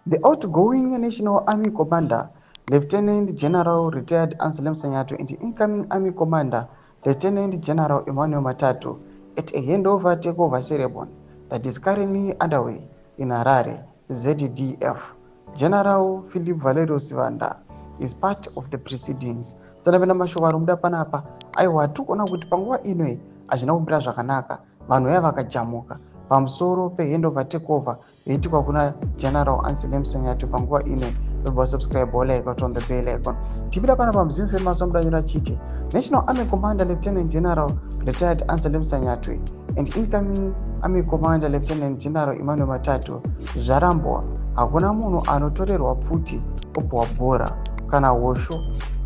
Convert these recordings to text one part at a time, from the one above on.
The outgoing National Army Commander, Lieutenant General retired Anselem Sanyatwe, and incoming Army Commander, Lieutenant General Emmanuel Matatu, at a handover takeover ceremony that is currently underway in Harare, ZDF. General Philip Valerio Sivanda is part of the proceedings. Sanapenda mashoko ari muda panapa. Aiwa, tiri kuona kuti panguva ino hazvina kumira zvakanaka. Vanhu vaya vakajamuka pamusoro pehandover takeover yoitikwa kuna General Anselem Sanyatwe panguva ino. Webva subscribe, like, on the bell icon. Tipida panapa muZim Famous wamudanyura chiti National Army Commander, Lieutenant General retired Anselem Sanyatwe, and incoming Army Commander, Lieutenant General Emmanuel Matatu. Zvarambwa. Hakuna munhu anotorerwa pfuti opuhwa bhora kana hosho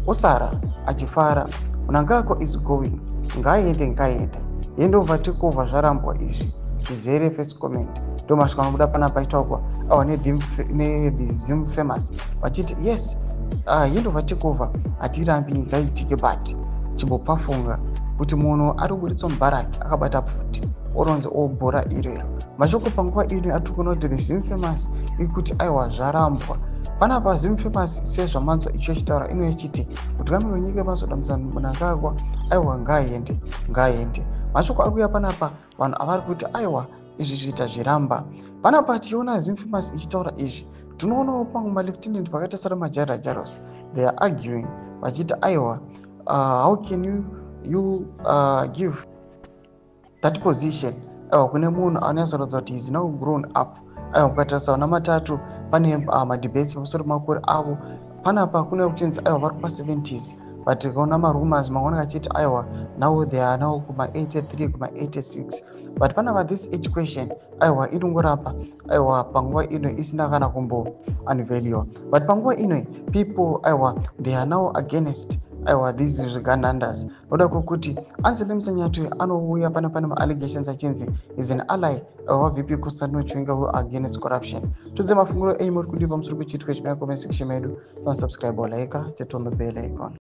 osara achifara. Mnangagwa is going. Ngaaende, ngaaende. Handover takeover zvarambwa izvi zvizere. First comment ndo masvika anobuda panapa aitaurwa awa neThe Zim Famous vachiti yes, handover takeover hatirambi, ngaitike, but chimbopafunga kuti munhu ari kuburitswa mubaraki akabata pfuti oronzi obhora irero. Mashoko panguva ino atiri kuona kuti The Zim Famous ikuti aiwa, zvarambwa panapa. Zim Famous sezvamanzwa icho chitaura ino ichiti mutungamiri wenyika Emmerson Mnangagwa aiwa, ngaaende, ngaaende. Mashoko ari kuuya panapa, vanhu avari kuti aiwa, izvi zviita zviramba. Panapa tichiona Zim Famous ichitaura izvi, tinoonawo pamwe malieutenant vakaita sara maJara Jaros, they are arguing vachiti aiwa, how can you give that position aiwa kune munhu anonyatsoratidza kuti is now grown up? Aiwa, mukatarisa vana Matatu pane madebates pamusoro pemakore avo. Panapa kune kuchinzi aiwa, vari kuma-70s, but tikaona marumors mamwe achiti aiwa, now they are now kuma-83, kuma-86. But panapa this age question aiwa inongorapa aiwa panguva ino isina kana kumbo unveiliwa. But panguva ino people aiwa, they are now against aiwa these zviganandas, noda kwekuti Anselem Sanyatwe anouya pane maallegations achinzi is an ally waVP Constantino Chiwenga who against corruption. Tudze mafungiro enyu muri kudii pamusoro pechiitiko chimene comment section medu. Subscribe or like, turn on the bell icon.